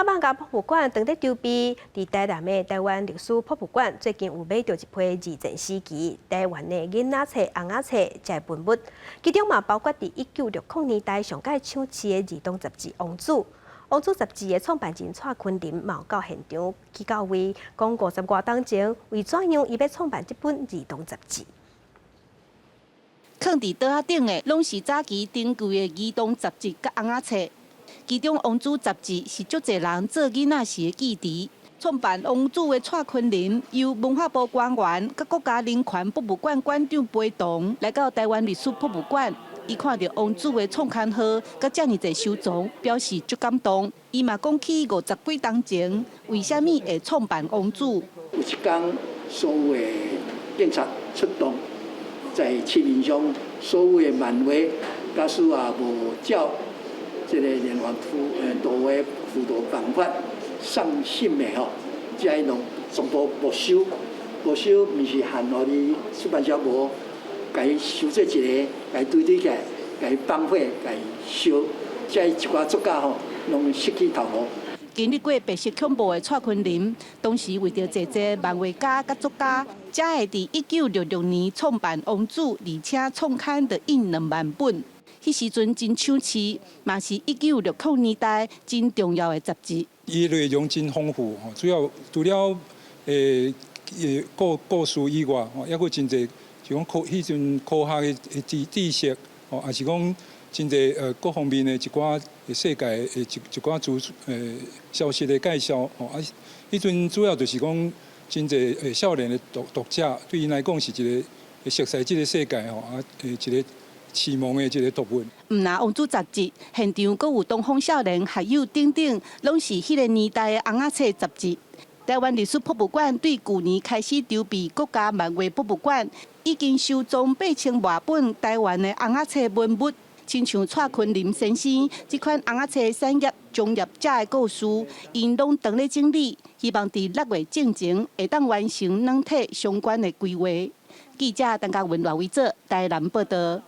家漫畫博物館正佇籌備，佇台南的臺灣歷史博物館最近有買著一批二戰時期臺灣的囡仔冊、尪仔冊這些文物，其中嘛包括佇1960年代上蓋搶市的兒童雜誌《王子》。《王子》雜誌的創辦人蔡坤林嘛有到現場去到位，講50外冬前為怎樣伊欲創辦這本兒童雜誌。囥佇桌仔頂的，攏是早期珍貴的兒童雜誌佮尪仔冊。其中《王子》雜誌是足濟人做囡仔時的記憶。創辦《王子》的蔡坤林，由文化部官員佮國家人權博物館館長陪同來到臺灣歷史博物館。伊看著《王子》的創刊號佮遮爾濟收藏，表示足感動。伊嘛講起50幾冬前，為啥物會創辦《王子》？有一工，所有的警察出動，在市面上所有的漫畫，假使也無照這个連環圖圖畫輔導辦法送審的吼，這攏全部沒收，沒收，毋是限予你出版社無，共伊收做一个，共伊堆堆起來，共伊放火，共伊燒，這一寡作家吼，攏失去頭路。經歷過白色恐怖的蔡坤林，當時為著濟濟漫畫家佮作家，才會佇1966年創辦《王子》，而且創刊就印2萬本。彼時陣真搶市，嘛是1960年代真重要的雜誌。伊內容真豐富，主要除了故事以外，吼，猶閣真濟，就講彼陣科學的知識，吼，也是講真濟各方面的一寡世界的一寡資消息的介紹，吼啊，彼陣主要就是講真濟少年的讀者對𪜶來講是一個熟悉這个世界吼啊一個啟蒙的這个讀物。毋若《王子》雜誌，現場閣有東方少年學友等等，攏是彼个年代的尪仔冊雜誌。臺灣歷史博物館對舊年開始籌備國家漫畫博物館，已經收藏8000外本臺灣的尪仔冊文物。親像蔡坤林先生這款尪仔冊產業從業者的故事，𪜶攏當咧整理，希望佇6月進前會當完成軟體相關的規劃。記者陳嘉文、賴維哲台南報導。